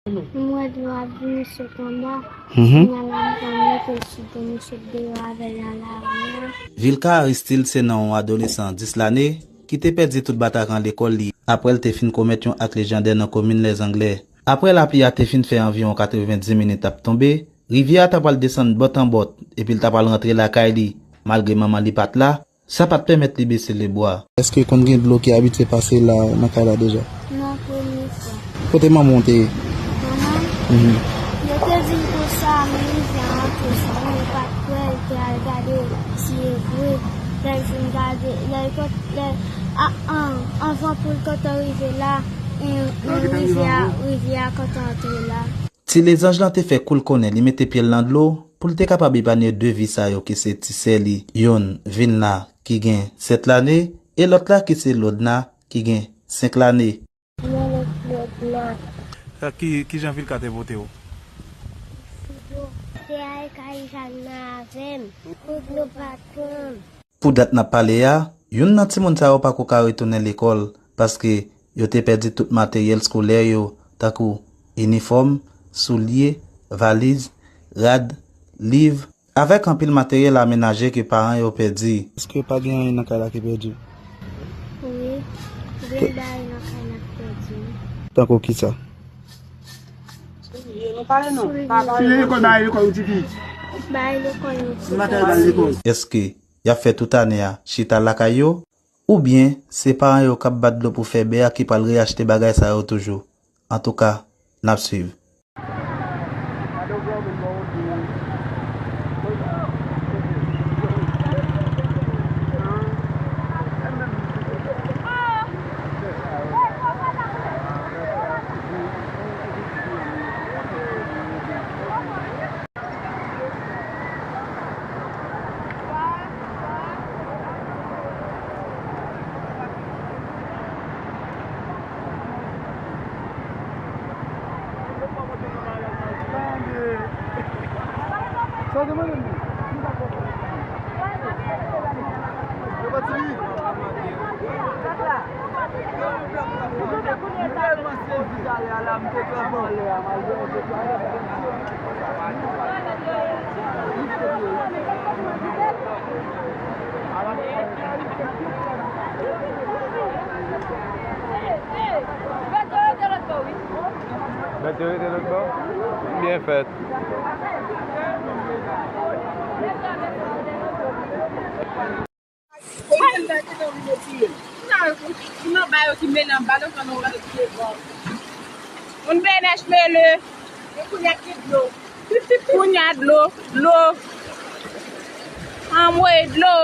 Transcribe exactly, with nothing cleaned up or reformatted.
M wè dlo ap vini sot anba. Mhm. Fina la, m pral mete l sou do m, m sot deyò avè l nan lari a. Vilka Aristil se non yon adolesan dis lane ki te pèdi tout batakan lekòl li apre l te fin komèt yon ak lejandè nan komin Lèzanglè. Apre lapli a te fin fè anviwon katrevenndis minit ap tonbe, rivyè a ta pral desann bòt an bòt epi l ta pral rantre lakay li, malgre manman li pa t la. Sa pa t pèmèt li bese lebwa. Èske konn gen dlo ki abitye pase la nan kay la deja? Non, premye fwa. Kote manman w te ye? Manman? Mhm. Yo te di l konsa, men rivyè a antre san li pa t kwè, l te al gade si e vre. Lè l fin gade, lè l kot-, lè, a, an, anvan pou l kontan rive la, e, e, rivyè a, rivyè a kontan antre la. Ti lezanj lan te fè kou l konnen li mete pye l nan dlo pou l te kapab epanye de vi sa yo ki se ti sè li, youn, Vilna, ki gen sèt lane, e lòt la ki se Lodna, ki gen senk lane. Mwen, Lodna. Sa ki, ki jan Vilka te vote w? Te al kay Janna avè m. Pou dlo pa t pran m. Pou dat n ap pale a, youn nan timoun sa yo pako ka retounen lekòl, paske yo te pèdi tout materyèl skolè yo, tankou inifòm, soulye, valiz, rad, liv, avèk anpil materyèl amenaje ke paran yo pèdi. Èske pa gen anyen nan kay la ki pèdi? Wi, gen bagay nan kay la ki pèdi. Tankou kisa? Soulye. Soulye lekòl, bagay lekòl, ou di ki? Bagay lekòl yo. Materyèl lekòl. Èske y ap fè tout ane a chita lakay yo, oubyen se paran yo k ap bat dlo pou fè bè a ki pral reyachte bagay sa yo toujou? Antouka, n ap swiv. Bèt yo rete lòt bò, wi. Bèt yo rete lòt bò? Byen fèt. Nan, nan ba yo ki mele anba, nou pran nou rale devan. Moun B N H mele. E kounye a ki dlo? Kounye a dlo, dlo. Anmwe, dlo.